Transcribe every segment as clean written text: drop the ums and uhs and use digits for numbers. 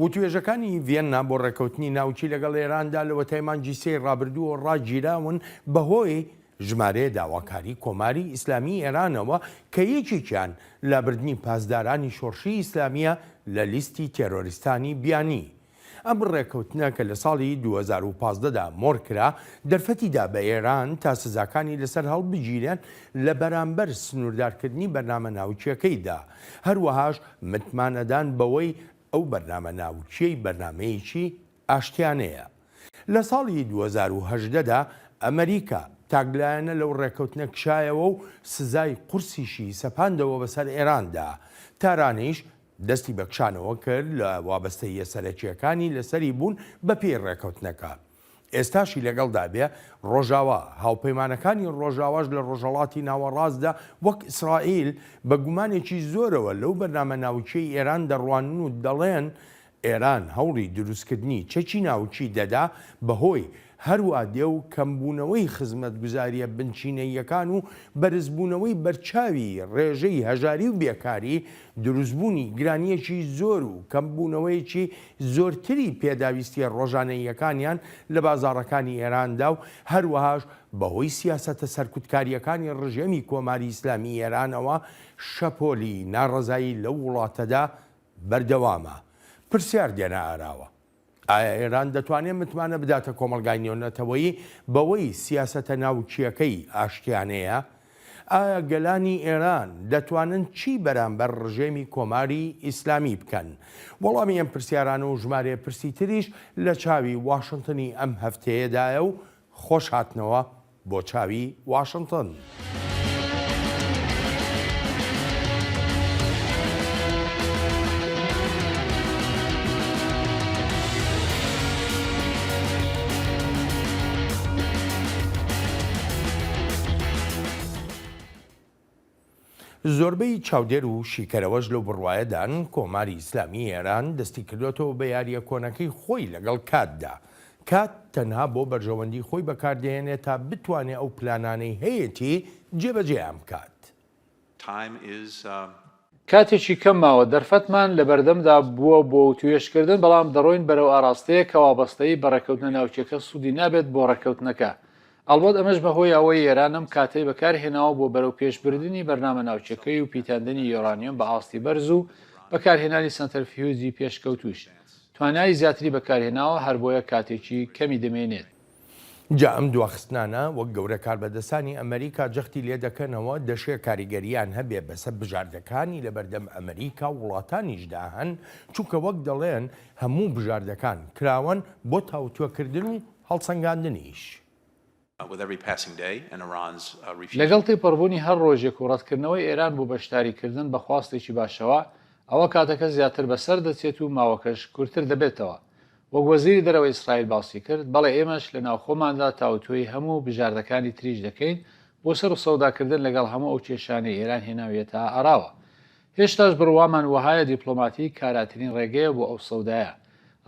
وتوێژەکانی ڤیەننا بۆ ڕێککەوتنی ناوکی لەگەڵ ئێراندا لەوەتای مانگی سێی ڕابردووەوە ڕاگیراون بەهۆی ژمارەیە داواکاری کۆماری ئیسلامی ئێرانەوە کە یەکێکیان لابردنی پاسدارانی شۆڕشی ئیسلامییە لە لیستی تێرۆریستانی بیانی. ئەم ڕێککەوتنە کە لە ساڵی 2015 دا مۆر کرا، دەرفەتی دا بە ئێران تا سزاکانی لەسەر هەڵبگیرێن لە بەرامبەر سنووردارکردنی بەرنامە ناوکییەکەیدا، هەروەهاش متمانەدان بەوەی ئەو بەرنامە ناوکییەی بەرنامەیەکی ئاشتیانەیە. لە ساڵی 2018 دا ئەمریکا تاکلایەنە لەو ڕێککەوتنە کشایەوە و سزای قورسیشی سەپاندەوە بەسەر ئێراندا، تارانیش دەستی بە کشانەوە کرد لە وابەستەییە سەرەکییەکانی لەسەری بوون بەپێی ڕێککەوتنەکە. ئێستاشی لەگەڵدا بێ، ڕۆژاوا، هاوپەیمانەکانی ڕۆژاواش لە ڕۆژهەڵاتی ناوەڕاستدا وەک ئیسرائیل، بە گومانێکی زۆرەوە لەو بەرنامە ناوکییەی ئێران دەڕوانن و دەڵێن ئێران هەوڵی دروستکردنی چەکی ناوکی دەدا بەهۆی هەروا دێ و کەمبوونەوەی خزمەتگوزارییە بنچینەییەکان و بەرزبوونەوەی بەرچاوی ڕێژەی هەژاری و بێکاری، دروستبوونی گرانییەکی زۆر و کەمبوونەوەیەکی زۆرتری پێداویستییە ڕۆژانەییەکانیان لە بازاڕەکانی ئێراندا و هەروەهاش بەهۆی سیاسەتە سەرکوتکارییەکانی ڕژێمی کۆماری ئیسلامیی ئێرانەوە شەپۆلی ناڕەزایی لەو وڵاتەدا بەردەوامە. پرسیار دێنە ئاراوە. ئایا ئێران دەتوانێت متمانە بداتە کۆمەڵگای نێونەتەوەیی بەوەی سیاسەتە ناوکییەکەی ئاشتیانەیە؟ ئایا گەلانی ئێران دەتوانن چی بەرامبەر ڕژێمی کۆماری ئیسلامی بکەن؟ وەڵامی ئەم پرسیارانە و ژمارەیە پرسی تریش لە چاوی واشنتنی ئەم هەفتەیەدایە و خۆش هاتنەوە بۆ چاوی واشنتن. زۆربەی چاودێر و شیکەرەوەش لەو بڕوایەدان کۆماری ئیسلامی ئێران دەستی کردۆتەوە بە یارییە کۆنەکەی خۆی لەگەڵ کاتدا. کات تەنها بۆ بەرژەوەندی خۆی بەکاردەهێنێت تا بتوانێ ئەو پلانانەی هەیەتی جێبەجێیان بکات. کاتێکی کەم ماوە، دەرفەتمان لەبەردەمدا بووە بۆ وتوێژکردن، بەڵام دەڕۆین بەرەو ئاراستەیەک کە وابەستەیی بە ڕێککەوتنە ناوکییەکە سوودی نابێت بۆ ڕێککەوتنەکە. ئەڵبەت ئەمەش بەهۆی ئەوەی ئێران ئەم کاتەی بەکارهێناوە بۆ بەرەوپێشبردنی بەرنامە ناوکییەکەی و پیتاندنی یۆرانیۆم بە ئاستی بەرز و بەکارهێنانی سەنتەرفیوجی پێشکەوتووش توانای زیاتری بەکارهێناوە، هەربۆیە کاتێکی کەمی دەمێنێت. جا ئەم دواخستنانە وەک گەورە کاربەدەستانی ئەمریکا جەختی لێدەکەنەوە دەشێ کاریگەرییان هەبێ بەسەر بژاردەکانی لەبەردەم ئەمریکا و وڵاتانیشدا هەن، چونکە وەک دەڵێن هەموو بژاردەکان کراوەن بۆ تاوتوێکردن و هەڵسەنگاندنیش. لەگەڵ تێپەڕبوونی هەر ڕۆژێک و ڕەتکردنەوەی ئێران بۆ بەشداریکردن بە خواستێکی باشەوە، ئەوە کاتەکە زیاتر بەسەر دەچێت و ماوەکەش کورتتر دەبێتەوە. وەک وەزیری دەرەوەی ئیسرائیل باسی کرد، بەڵێ ئێمەش لە ناوخۆماندا تاوتوێی هەموو بژاردەکانی تریش دەکەین بۆ سەر و سەوداکردن لەگەڵ هەموو ئەو کێشانەی ئێران هێناویەتە ئاراوە. هێشتاش بڕوامان وەهایە دیپلۆماتی کاراترین ڕێگەیە بۆ ئەو سەودایە.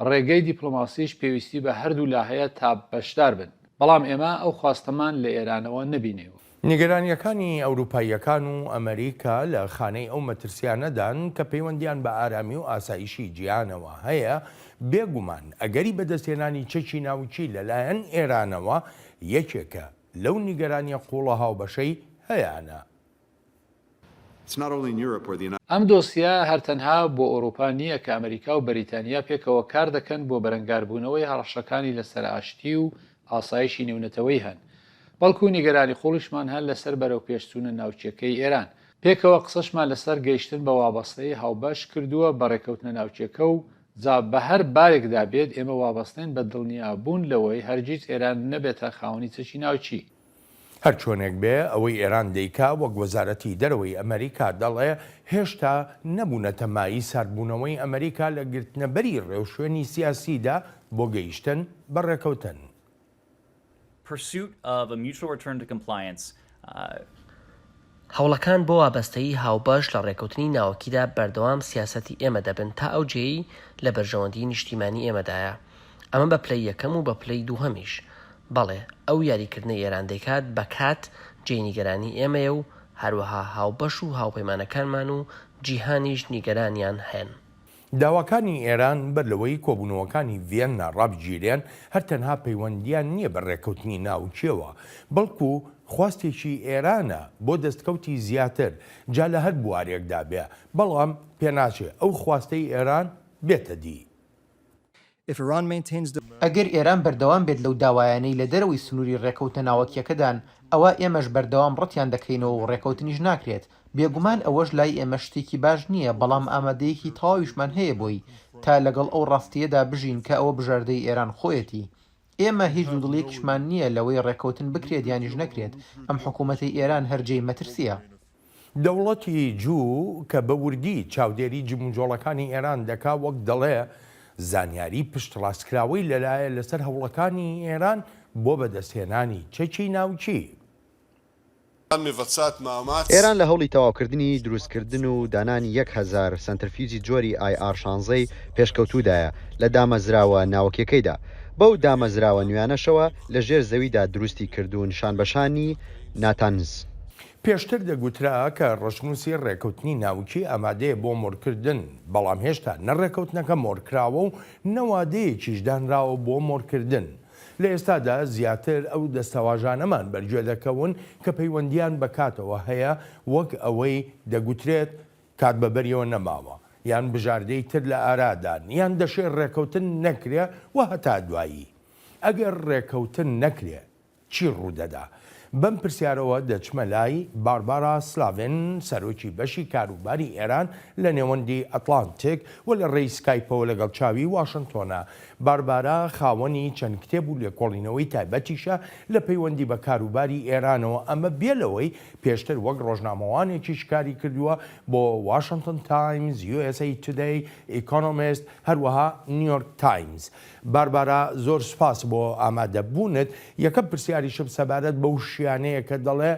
ڕێگەی دیپلۆماسیش پێویستی بە هەردوولا هەیە تا بەشدار بن. بەڵام ئێمە ئەو خواستەمان لە ئێرانەوە نەبینیوە. نیگەرانییەکانی ئەوروپاییەکان و ئەمەریکا لە خانەی ئەو مەترسیانەدان کە پەیوەندییان بە ئارامی و ئاسایشی جیهانەوە هەیە، بێ گومان ئەگەری بەدەستهێنانی چەکی ناوکی لەلایەن ئێرانەوە یەکێکە لەو نیگەرانییە قووڵە هاوبەشەی هەیانە. ئەم دۆسیە هەر تەنها بۆ ئەوروپا نییە کە ئەمریکا و بەریتانیا پێکەوە کار دەکەن بۆ بەرەنگاربوونەوەی هەڕەشەکانی لەسەر ئاشتی و ئاسایشی نێونەتەوەیی هەن، بەڵکو نیگەرانی قوڵیشمان هەن لەسەر بەرەوپێشچوونە ناوچەکەی ئێران. پێکەوە قسەشمان لەسەر گەیشتن بە وابەستەیی هاوبەش کردووە بە ڕێکەوتنە ناوچەکە و جا بەهەر بارێکدا بێت ئێمە وابەستەین بە دڵنیابوون لەوەی هەرگیز ئێران نەبێتە خاوەنی چەکی ناوکی. هەرچۆنێک بێ ئەوەی ئێران دەیکا وەک وەزارەتی دەرەوەی ئەمەریکا دەڵێ هێشتا نەبوونەتە مایەی ساردبوونەوەی ئەمەریکا لە گرتنەبەری ڕێوشوێنی سیاسیدا بۆ گەیشتن بە ڕێکەوتن. هەوڵەکان بۆ وابەستەیی هاوبەش لە ڕێکەوتنی ناوەکیدا بەردەوام سیاسەتی ئێمە دەبن تا ئەو جێیەی لە بەرژەوەندیی نیشتیمانی ئێمەدایە. ئەمە بە پلەی یەکەم و بە پلەی دووهەمیش. بەڵێ، ئەو یاریکردنەی ئێران دەیکات بە کات جێی نیگەرانی ئێمەیە و هەروەها هاوبەش و هاوپەیمانەکانمان و جیهانیش نیگەرانیان هەن. داواکانی ئێران بەر لەوەی کۆبوونەوەکانی ڤیەننا ڕابگیرێن هەر تەنها پەیوەندییان نییە بە ڕێککەوتنی ناوکییەوە، بەڵکو خواستێکی ئێرانە بۆ دەستکەوتی زیاتر جا لە هەر بوارێکدا بێ، بەڵام پێناچێ ئەو خواستەی ئێران بێتە دی. ئەگەر ئێران بەردەوام بێت لەو داوایانەی لە دەرەوەی سنووری ڕێکەوتنە ناوەکییەکەدان، ئەوا ئێمەش بەردەوام ڕەتیان دەکەینەوە و ڕێکەوتنیش ناکرێت. بێگومان ئەوەش لای ئێمە شتێکی باش نییە، بەڵام ئامادەیەکی تەواویشمان هەیە بۆی، تا لەگەڵ ئەو ڕاستییەدا بژین کە ئەوە بژاردەی ئێران خۆیەتی. ئێمە هیچ دوودڵییەکیشمان نییە لەوەی ڕێککەوتن بکرێت یانیش نەکرێت، ئەم حکوومەتەی ئێران هەر جێی مەترسییە. دەوڵەتی جوو کە بە وردی چاودێری جموجۆڵەکانی ئێران دەکا وەک دەڵێ زانیاری پشتڕاستکراوەی لەلایە لەسەر هەوڵەکانی ئێران بۆ بەدەستهێنانی چەکی ناوکی. ئێران لە هەوڵی تەواوکردنی دروستکردن و دانانی 1000 سەنترفیوجی جۆری ئای ئاڕ شانزەی پێشکەوتوودایە لە دامەزراوە ناوەکیەکەیدا، بەو دامەزراوە نوێیانەشەوە لە ژێر زەویدا دروستی کردوون شانبەشانی ناتانز. پێشتر دەگوترا کە ڕەشنووسی ڕێکەوتنی ناوکی ئامادەیە بۆ مۆرکردن، بەڵام هێشتا نە ڕێکەوتنەکە مۆرکراوە و نە وادەیەکیش دانراوە بۆ مۆرکردن. لە ئێستادا زیاتر ئەو دەستەواژانەمان بەرگوێ دەکەون کە پەیوەندییان بە کاتەوە هەیە وەک ئەوەی دەگوترێت کات بە بەریەوە نەماوە یان بژاردەی تر لە ئارادان یان دەشێ ڕێکەوتن نەکرێ و هەتا دوایی. ئەگەر ڕێکەوتن نەکرێ چی ڕوودەدا؟ بەم پرسیارەوە دەچمە لای باربارا سلاڤن، سەرۆکی بەشی کاروباری ئێران لە نێوەندی ئەتلانتیک و لە ڕێی سکایپەوە لەگەڵ چاوی واشنتۆنە. باربارا خاوەنی چەند کتێب و لێکۆڵینەوەی تایبەتیشە لە پەیوەندی بە کاروباری ئێرانەوە، ئەمە بێ لەوەی پێشتر وەک ڕۆژنامەوانێکیش کاری کردووە بۆ واشنتۆن تایمز، یو ئێس ئەی تودەی، ئیکۆنۆمیست، هەروەها نیویۆرک تایمز. باربارا زۆر سوپاس بۆ ئامادە بوونت، یەکەم پرسیاریشم سەبارەت بەو شیانەیە کە دەڵێ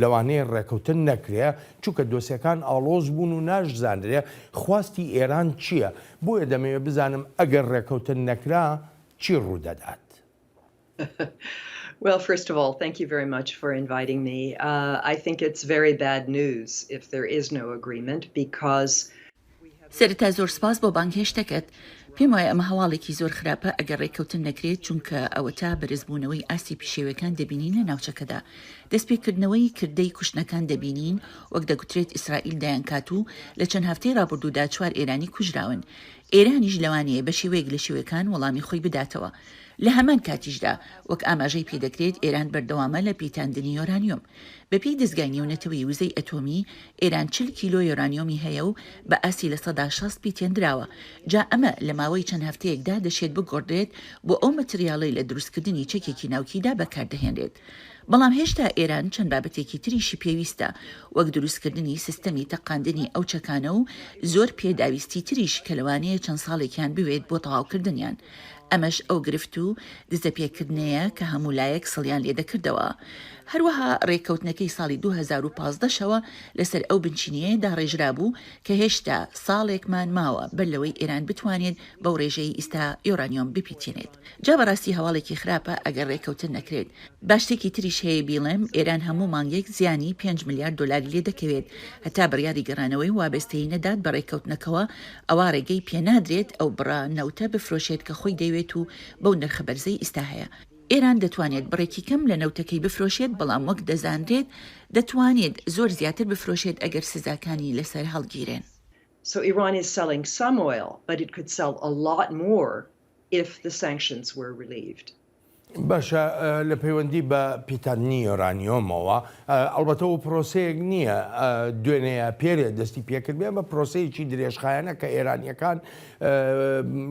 لەوانەیە ڕێکەوتن نەکرێ چونکە دۆسیەکان ئاڵۆز بوون و ناشزانرێ خواستی ئێران چییە، بۆیە دەمەوێ بزانم ئەگەر ڕێکەوتن نەکرا چی ڕوودەدات؟ Well, first of all, thank you very much for inviting me. Uh, I think it's very bad news if there is no agreement because سەرەتا زۆر سپاس بۆ بانگهێشتەکەت. پێم وایە ئەمە هەواڵێکی زۆر خراپە ئەگەر ڕێککەوتن نەکرێت، چونکە ئەوەتا بەرزبوونەوەی ئاستی پشێویەکان دەبینین لە ناوچەکەدا. دەستپێکردنەوەی کردەی کوشتنەکان دەبینین، وەک دەگوترێت ئیسرائیل دەیانکات و لە چەند هەفتەی ڕابردوودا چوار ئێرانی کوژراون. ئێرانیش لەوانەیە بە شێوەیەک لە شێوەکان وەڵامی خۆی بداتەوە. لە هەمان کاتیشدا وەک ئاماژەی پێدەکرێت ئێران بەردەوامە لە پیتاندنی یۆرانیۆم. بەپێی دەزگای نێونەتەوەی وزەی ئەتۆمی، ئێران 40 کیلۆ یۆرانیۆمی هەیە و بە ئاستی 60% پیتێندراوە، جا ئەمە لە ماوەی چەند هەفتەیەکدا دەشێت بگۆڕدرێت بۆ ئەو مەتریاڵەی لە دروستکردنی چەکێکی ناوکیدا بەکاردەهێنرێت. بەڵام هێشتا ئێران چەند بابەتێکی تریشی پێویستە وەک دروستکردنی سیستەمی تەقاندنی ئەو چەکانە و زۆر پێداویستی تریش کە لەوانەیە چەند ساڵێکیان بوێت بۆ تەواوکردنیان. ئەمەش ئەو گرفت و دزەپێکردنەیە کە هەموو لایەک سڵیان لێدەکردەوە. هەروەها رێککەوتنەکەی ساڵی 2015 شەوە لەسەر ئەو بنچینەیە داڕێژرابوو کە هێشتا ساڵێکمان ماوە بەر لەوەی ئێران بتوانێت بەو رێژەی ئیستا یۆرانیۆم بپیتێنێت. جا بەڕاستی هەواڵێکی خراپە ئەگەر رێککەوتن نەکرێت. با شتێکی تریش هەیە بیڵێم، ئێران هەموو مانگێک زیانی پێنج ملیار دۆلاری لێ دەکەوێت، هەتا بڕیاری گەڕانەوەی وابەستەیی نەدات بە ڕێککەوتنەکەوە، ئەوا ڕێگەی پێنادرێت ئەو بڕە نەوتە بفرۆشێت کە خۆی دەیەوێت و بەو نرخە بەرزەی ئیستا هەیە. ئێران دەتوانێت بڕێکی کەم لە نەوتەکەی بفرۆشێت، بەڵام وەک دەزانرێت دەتوانێت زۆر زیاتر بفرۆشێت ئەگەر سزاکانی لەسەر هەڵگیرێن. So Iran is selling some oil, but it could sell a lot more if the sanctions were relieved. باشە لە پەیوەندی بە پیتاندنی یۆرانیۆمەوە ئەڵبەتە ئەو پرۆسەیەک نییە دوێنێ یا پێرێ دەستی پێکرد بێ ئەمە پرۆسەیەکی درێژخایەنە کە ئێرانیەکان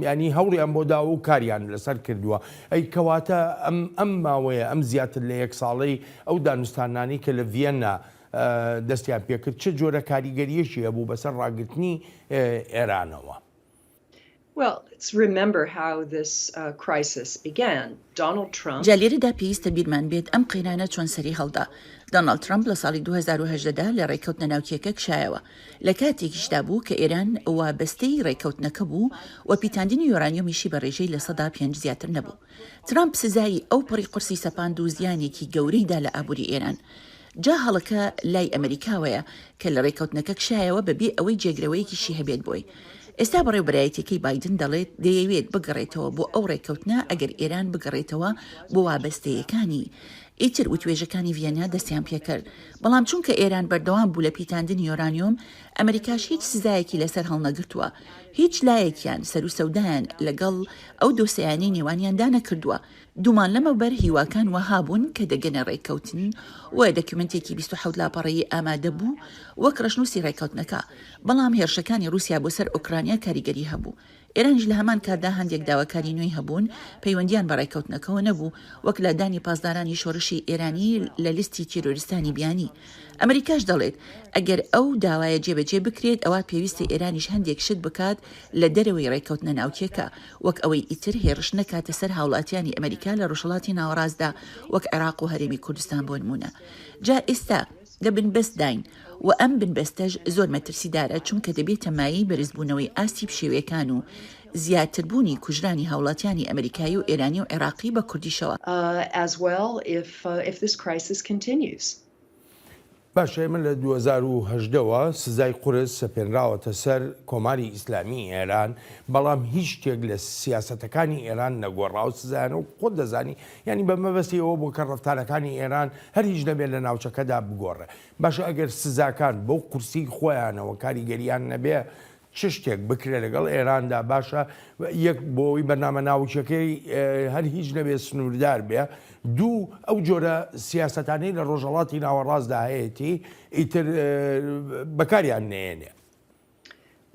ینی هەوڵیان بۆ داوە و کاریان لەسەر کردووە ئەی کەواتە ئەم ئەم ماوەیە ئەم زیاتر لە یەک ساڵەی ئەو دانوستانانەی کە لە ڤیەننا دەستیان پێکرد چ جۆرە کاریگەریەکی هەبوو بەسەر ڕاگرتنی ئێرانەوە؟ جا لێرەدا پێویستە بیرمان بێت ئەم قەیرانە چۆن سەری هەڵدا. دۆناڵد ترەمپ لە ساڵی 2018 دا لە ڕێککەوتنە ناوکییەکە کشایەوە، لە کاتێکیشدا بوو کە ئێران وابەستەی ڕێککەوتنەکە بوو و پیتاندنی یۆرانیۆمیشی بە ڕێژەی 5% زیاتر نەبوو. ترەمپ سزای ئەوپەڕی قورسی سەپاند و زیانێکی گەورەی دا لە ئابووری ئێران. جا هەڵەکە لای ئەمریکاوەیە کە لە رێکەوتنەکە کشایەوە بە بێ ئەوەی جێگرەوەیەکیشی هەبێت بۆی. ئێستا بەڕێوبەرایەتیەکەی بایدن دەڵێت دەیەوێت بگەڕێتەوە بۆ ئەو ڕێککەوتنە ئەگەر ئێران بگەڕێتەوە بۆ وابەستەیەکانی. ئیتر وتوێژەکانی ڤیەننا دەستیان پێکرد. بەڵام چونکە ئێران بەردەوام بوو لە پیتاندنی یۆرانیۆم، ئەمریکاش هیچ سزایەکی لەسەر هەڵنەگرتووە. هیچ لایەکیان سەروسەودایان لەگەڵ ئەو دۆسێیانەی نێوانیاندا نەکردووە. دوومان لەمەوبەر هیواکان وەها بوون کە دەگەنە ڕێککەوتن و دەکیومێنتێکی 27 لاپەڕەیی ئامادە بوو وەک ڕەشنووسی ڕێککەوتنەکە، بەڵام هێرشەکانی ڕووسیا بۆ سەر ئۆکرانیا کاریگەری هەبوو. ئێرانیش لە هەمان کاتدا هەندێک داواکاری نوێی هەبوون پەیوەندییان بە ڕێککەوتنەکەوە نەبوو، وەک لادانی پاسدارانی شۆڕشی ئێرانی لە لیستی تیرۆریستانی بیانی. ئەمریکاش دەڵێت، ئەگەر ئەو داوایە جێبەجێ بکرێت ئەوا پێویستە ئێرانیش هەندێک شت بکات لە دەرەوەی ڕێککەوتنە ناوکیەکە، وەک ئەوەی ئیتر هێڕش نەکاتە سەر هاوڵاتیانی ئەمریکا لە ڕۆژهەڵاتی ناوەڕاستدا وەک عێراق و هەرێمی کوردستان بۆ نموونە. جا ئێستا لە بنبەستداین و ئەم بنبەستەش زۆر مەترسیدارە چونکە دەبێتە مایەی بەرزبوونەوەی ئاستی پشێویەکان و زیاتربوونی کوژرانی هاوڵاتیانی ئەمریکایی و ئێرانی و عێراقی بە کوردیشەوە. as well if if this crisis continues. باشە ئێمە لە 2018 وە سزای قورس سەپێنراوەتە سەر کۆماری ئیسلامی ئێران بەڵام هیچ شتێک لە سیاسەتەکانی ئێران نەگۆڕا و سزایانە و خۆت دەزانی یانی بە مەبەستی ئەوە بوو کە ڕەفتارەکانی ئێران هەر هیچ نەبێت لە ناوچەکەدا بگۆڕێ باشە ئەگەر سزاکان بەو قورسی خۆیانەوە کاریگەریان نەبێ چ شتێک بکرێت لەگەڵ ئێراندا باشە یەک بۆ ئەوەی بەرنامە ناوکیەکەی هەر هیچ نەبێت سنووردار بێ دوو ئەو جۆرە سیاسەتانەی لە ڕۆژهەڵاتی ناوەڕاستدا هەیەتی ئیتر بەکاریان نەیەنێ.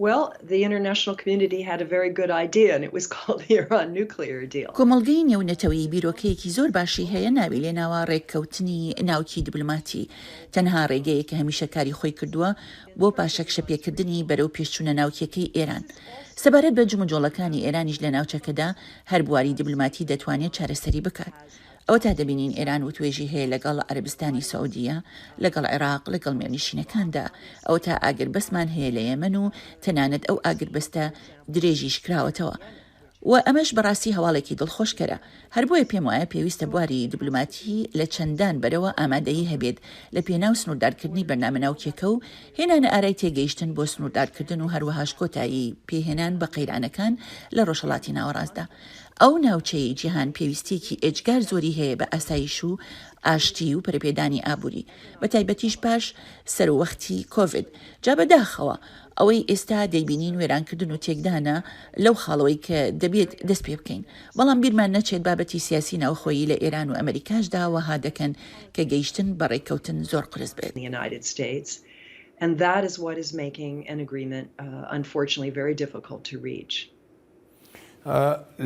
Well, the international community had a very good idea and it was called the Iran nuclear deal. کۆمەڵگەی نێونەتەوەیی بیرۆکەیەکی زۆر باشی هەیە ناوی لێناوە ڕێککەوتنی ناوکی دیبلۆماتی تەنها ڕێگەیە کە هەمیشە کاری خۆی کردووە بۆ پاشەکشەپێکردنی بەرەو پێشچوونە ناوکیەکەی ئێران. سەبارەت بە جموجۆڵەکانی ئێرانیش لە ناوچەکەدا، هەر بواری دیبلۆماتی دەتوانێت چارەسەری بکات. ئەوەتا دەبینین ئێران وتوێژی هەیە لەگەڵ عەرەبستانی سعودیە، لەگەڵ عێراق، لەگەڵ میرنشینەکاندا. ئەوەتا ئاگربەستمان هەیە لە یەمەن و تەنانەت ئەو ئاگربەستە درێژیش کراوەتەوە. و ئەمەش بەڕاستی هەواڵێکی دڵخۆشکەرە. هەر بۆیە پێم وایە پێویستە بواری دیبلۆماتی لە چەندان بەرەوە ئامادەیی هەبێت لە پێناو سنووردارکردنی بەرنامە ناوکیەکە و هێنانە ئارای تێگەیشتن بۆ سنووردارکردن و هەروەهاش کۆتایی پێهێنان بە قەیرانەکان لە ڕۆژهەڵاتی ناوەڕاستدا. ئەو ناوچەیەی جیهان پێویستیەکی ئێجگار زۆری هەیە بە ئاسایش و ئاشتی و پەرەپێدانی ئابووری بەتایبەتیش پاش سەروەختی کۆڤید جا بەداخەوە ئەوەی ئێستا دەیبینین وێرانکردن و تێکدانە لەو خاڵەوەی کە دەبێت دەست پێ بکەین. بەڵام بیرمان نەچێت بابەتی سیاسی ناوخۆیی لە ئێران و ئەمەریکاشدا وەها دەکەن کە گەیشتن بە ڕێککەوتن زۆر قورس بێت.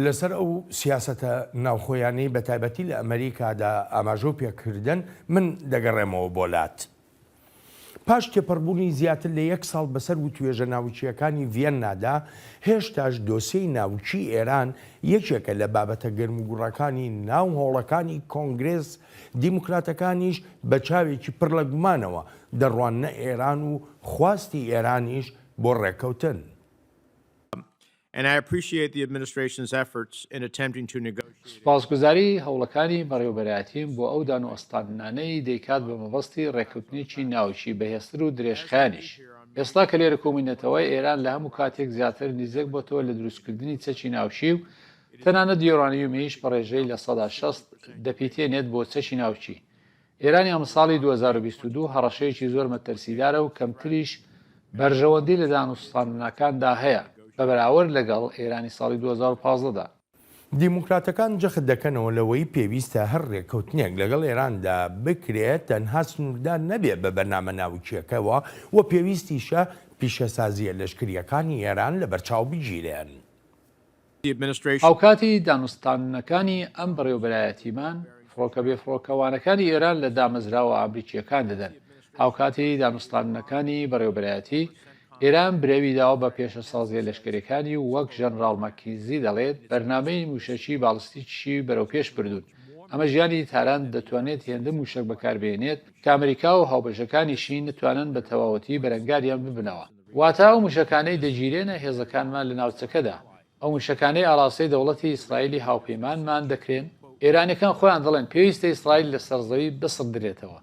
لەسەر ئەو سیاسەتە ناوخۆیانەی بەتایبەتی لە ئەمەریکادا ئاماژەو پێکردن من دەگەڕێمەوە بۆ لات. پاش تێپەڕبوونی زیاتر لە یەک ساڵ بەسەر وتوێژە ناوکییەکانی ڤیەننادا، هێشتاش دۆسیەی ناوکیی ئێران یەکێکە لە بابەتە گەرموگوڕەکانی ناو هۆڵەکانی کۆنگرێس، دیموکراتەکانیش بە چاوێکی پڕ لە گومانەوە دەڕواننە ئێران و خواستی ئێرانیش بۆ ڕێککەوتن. سوپاسگوزاری هەوڵەکانی بەڕێوەبەرایەتیم بۆ ئەو دانوئەستاندنانەی دەیکات بە مەبەستی ڕێککەوتنێکی ناوکی بەهێزتر و درێژخایەنیش. ئێستا کە لێرە کۆبووینەتەوە، ئێران لە هەموو کاتێک زیاتر نیزک بۆتەوە لە دروستکردنی چەکی ناوکی و تەنانەت یۆرانیومیش بە ڕێژەی 60% دەپیتێنێت بۆ چەکی ناوکی. ئێرانی ئەمساڵی 2022 هەڕەشەیەکی زۆر مەترسیدارە و کەمتریش بەرژەوەندی لە دانوستاندنەکاندا هەیە بە بەراورد لەگەڵ ئێرانی ساڵی 2015 دا. دیموکراتەکان جەخت دەکەنەوە لەوەی پێویستە هەر رێککەوتنێک لەگەڵ ئێراندا بکرێت تەنها سنووردار نەبێت بە بەرنامە ناوکییەکەوە و پێویستیشە پیشەسازییە لەشکرییەکانی ئێران لەبەرچاو بگیرێن. هاوکاتی دانوستاندنەکانی ئەم بەڕێوەبەرایەتیمان، فڕۆکە بێفڕۆکەوانەکانی ئێران لە دامەزراوە ئامریکییەکان دەدەن. هاوکاتی دانوستاندنەکانی بەڕێوەبەرایەتی، ئێران برەوی داوە بە پێشەسازییە لەشکرییەکانی و وەک ژەنراڵ مەکینزی دەڵێت بەرنامەی مووشەکی باڵستیکیشی بەرەوپێش بردوون. ئەمە ژیانی تاران دەتوانێت هێندە مووشەک بەکاربهێنێت کە ئەمریکا و هاوبەشەکانیشی نەتوانن بە تەواوەتی بەرەنگاریان ببنەوە. واتە ئەو موشەکانەی دەگیرێنە هێزەکانمان لە ناوچەکەدا، ئەو موشەکانەی ئاڕاستەی دەوڵەتی ئیسرائیلی هاوپەیمانمان دەکرێن، ئێرانیەکان خۆیان دەڵێن پێویستە ئیسرائیل لەسەر زەوی بسڕدرێتەوە.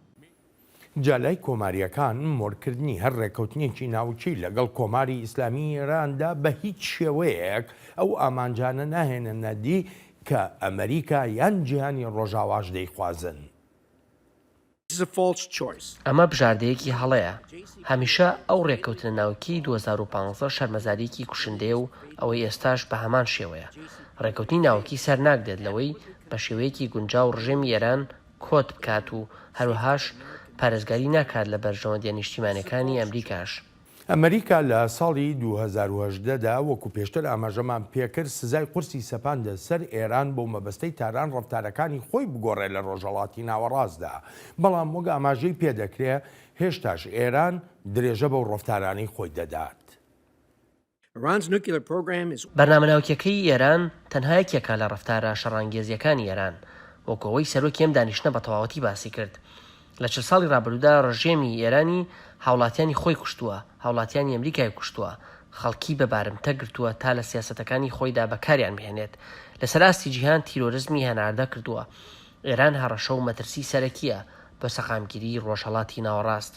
جا لای کۆمارییەکان مۆرکردنی هەر ڕێککەوتنێکی ناوکی لەگەڵ کۆماری ئیسلامیی ئێراندا بە هیچ شێوەیەک ئەو ئامانجانە ناهێننە دی کە ئەمریکا یان جیهانی ڕۆژاواش دەیخوازن. ئەمە بژاردەیەکی هەڵەیە. هەمیشە ئەو ڕێککەوتنە ناوکیی 2015 شەرمەزارییەکی کوشندەیە و ئەوەی ئێستاش بە هەمان شێوەیە. ڕێککەوتنی ناوکی سەرناگرێت لەوەی بە شێوەیەکی گونجاو ڕژێمی ئێران کۆت بکات و هەروەهاش پارێزگاری ناکات لە بەرژەوەندیە نیشتیمانیەکانی ئەمریکاش. ئەمریکا لە ساڵی 2018 دا وەکو پێشتر ئاماژەمان پێکرد سزای قورسی سەپاندە سەر ئێران بەو مەبەستەی تاران ڕەفتارەکانی خۆی بگۆڕێ لە ڕۆژهەڵاتی ناوەڕاستدا بەڵام وەک ئاماژەی پێدەکرێ هێشتاش ئێران درێژە بەو ڕەفتارانەی خۆی دەدات. بەرنامە ناوکیەکەی ئێران تەنها یەکێکە لە ڕەفتارە شەڕانگێزیەکانی ئێران، وەکو ئەوەی سەرۆکی ئەم دانیشتنە بە تەواوەتی باسی کرد. لە 40 ساڵی ڕابردوودا ڕژێمی ئێرانی هاوڵاتیانی خۆی کوشتووە، هاوڵاتیانی ئەمریکای کوشتووە، خەڵکی بە بارمتە گرتووە تا لە سیاسەتەکانی خۆیدا بەکاریان بهێنێت، لەسەر ئاستی جیهان تیرۆرزمی هەناردە کردووە. ئێران هەڕەشە و مەترسی سەرەکییە بۆ سەقامگیریی ڕۆژهەڵاتی ناوەڕاست.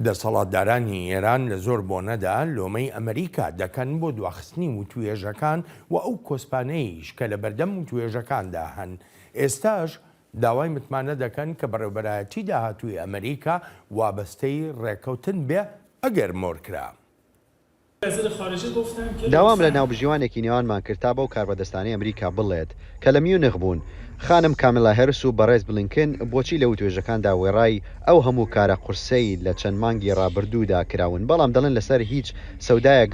دەسەڵاتدارانی ئێران لە زۆر بۆنەدا لۆمەی ئەمریکا دەکەن بۆ دواخستنی وتوێژەکان و ئەو کۆسپانەیش کە لە بەردەم وتوێژەکاندا هەن، ئێستاش داوای متمانە دەکەن کە بەڕێوبەرایەتی داهاتووی ئەمریکا وابەستەی ڕێککەوتن بێ ئەگەر مۆرکرا. داوام لە ناوبژیوانێکی نێوانمان کرد تا بەو کاربەدەستانەی ئەمریکا بڵێت کە لە میونخ بوون، خانم کاملا هێرس و بەڕێز بلینکن بۆچی لە وتوێژەکاندا وێڕای ئەو هەموو کارە قورسەی لە چەند مانگی ڕابردوودا کراون بەڵام دەڵێن لەسەر هیچ سەودایەک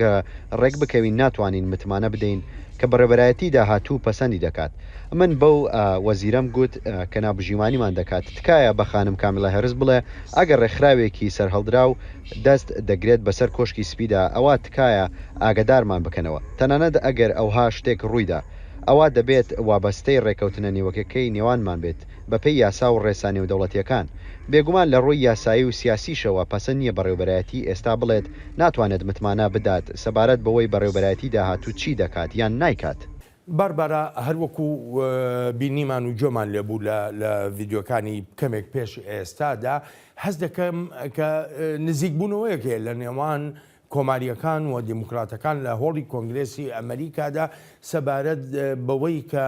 ڕێکبکەوین ناتوانین متمانە بدەین کە بەڕێوبەرایەتی داهاتوو پەسەندی دەکات. من بەو وەزیرەم گوت کە ناوبژیوانیمان دەکات تکایە بە خانم کاملا هێرس بڵێ ئەگەر ڕێکخراوێکی سەرهەڵدراو دەست دەگرێت بەسەر کۆشکی سپیدا ئەوا تکایە ئاگەدارمان بکەنەوە تەنانەت ئەگەر ئەوها شتێک ڕوویدا ئەوا دەبێت وابەستەی ڕێکەوتنە نێوەکەکەی نێوانمان بێت بەپێی یاسا و ڕێسا نێودەوڵەتیەکان بێگومان لە ڕووی یاسایی و سیاسیشەوە پەسەند نیە بەڕێوبەرایەتی ئێستا بڵێت ناتوانێت متمانە بدات سەبارەت بەوەی بەڕێوبەرایەتی داهاتوو چی دەکات یان نایکات. باربارا، هەر وەکو بینیمان و گوێمان لێ بوو لە لە ڤیدیۆکانی کەمێک پێش ئێستادا، هەست دەکەم کە نزیکبوونەوەیەک هەیە لە نێوان کۆمارییەکان و دیموکراتەکان لە هۆڵی کۆنگرێسی ئەمەریکادا سەبارەت بەوەی کە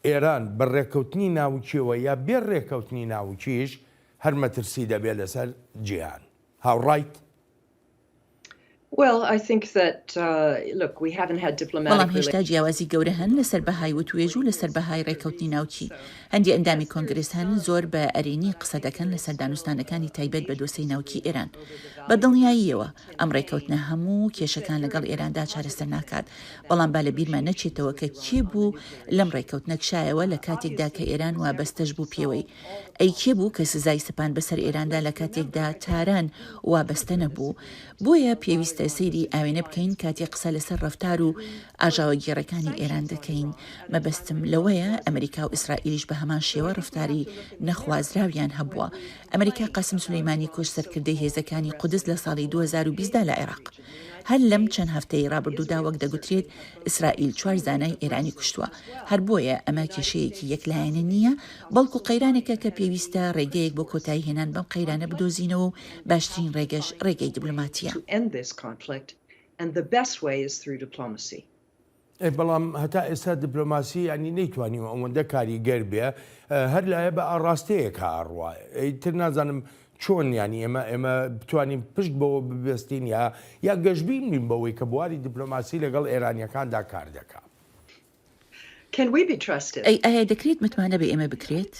ئێران بە ڕێککەوتنی ناوکییەوە یا بێ ڕێککەوتنی ناوکیش هەر مەترسی دەبێت لەسەر جیهان. هاوڕایت؟ بەڵام هێشتا جیاوازی گەورە هەن لەسەر بەهای وتوێژ و لەسەر بەهای ڕێککەوتنی ناوکی. هەندێ ئەندامی کۆنگرس هەن زۆر بە ئەرێنی قسە دەکەن لەسەر دانوستانەکانی تایبەت بە دۆسێی ناوکی ئێران. بە دڵنیاییەوە ئەم ڕێککەوتنە هەموو کێشەکان لەگەڵ ئێراندا چارەسەر ناکات، بەڵام با لە بیرمان نەچێتەوە کە کێ بوو لەم ڕێککەوتنە کشایەوە لە کاتێکدا کە ئێران وابەستەش بوو پێوەی. ئەی کێ بوو کە سزای سەپاند بەسەر ئێراندا لە کاتێکدا تاران وابەستە نەبوو؟ بۆیە پێویستە سەیری ئاوێنە بکەین کاتێ قسە لەسەر ڕەفتار و ئاژاوەگێڕەکانی ئێران دەکەین. مەبەستم لەوەیە ئەمریکا و ئیسرائیلیش بە هەمان شێوە ڕەفتاری نەخوازراویان هەبووە. ئەمریکا قاسم سولەیمانی کوشت سەرکردەی هێزەکانی قودس لە ساڵی 2020 دا لە عێراق. هەر لەم چەند هەفتەی ڕابردوودا وەک دەگوترێت ئیسرائیل چوار زانای ئێرانی کوشتووە. هەر بۆیە ئەمە کێشەیەکی یەک لایەنە نییە، بەڵکو قەیرانێکە کە پێویستە ڕێگەیەک بۆ کۆتایی هێنان بەم قەیرانە بدۆزینەوە و باشترین ڕێگەش ڕێگەی دیبلۆماتییە. ئەی بەڵام هەتا ئێستا دیپلۆماسی یانی نەیتوانیوە ئەوەندە کاریگەر بێ هەر لایە بە ئاڕاستەیەکا ئەڕوا ئیتر نازانم چۆن یانی ئێمە ئێمە بتوانین پشت بەوە ببەستین یا یا گەشبین بین بەوەی کە بواری دیپلۆماسی لەگەڵ ئێرانیەکاندا کار دەکا. Can we be trusted? ئەی ئایا دەکرێت متمانە بە ئێمە بکرێت؟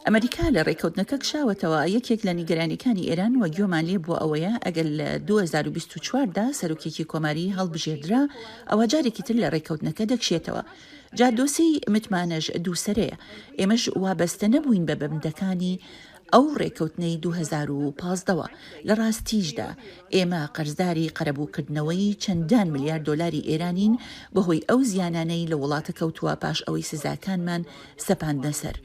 ئەمەریکا لە ڕێککەوتنەکە کشاوەتەوە، یەکێک لە نیگەرانیەکانی ئێران و گوێمان لێ بووە ئەوەیە ئەگەر لە 2024 دا سەرۆکێکی کۆماری هەڵبژێردرا ئەوا جارێکی تر لە ڕێککەوتنەکە دەکشێتەوە. جا دۆسێی متمانەش دووسەرەیە. ئێمەش وابەستە نەبووین بە بەندەکانی ئەو ڕێککەوتنەی 2015 وە. لە ڕاستیشدا ئێمە قەرزداری قەرەبووکردنەوەی چەندان ملیار دۆلاری ئێرانین بەهۆی ئەو زیانانەی لە وڵاتە کەوتووە پاش ئەوەی سزاکانمان سەپاندنە سەر.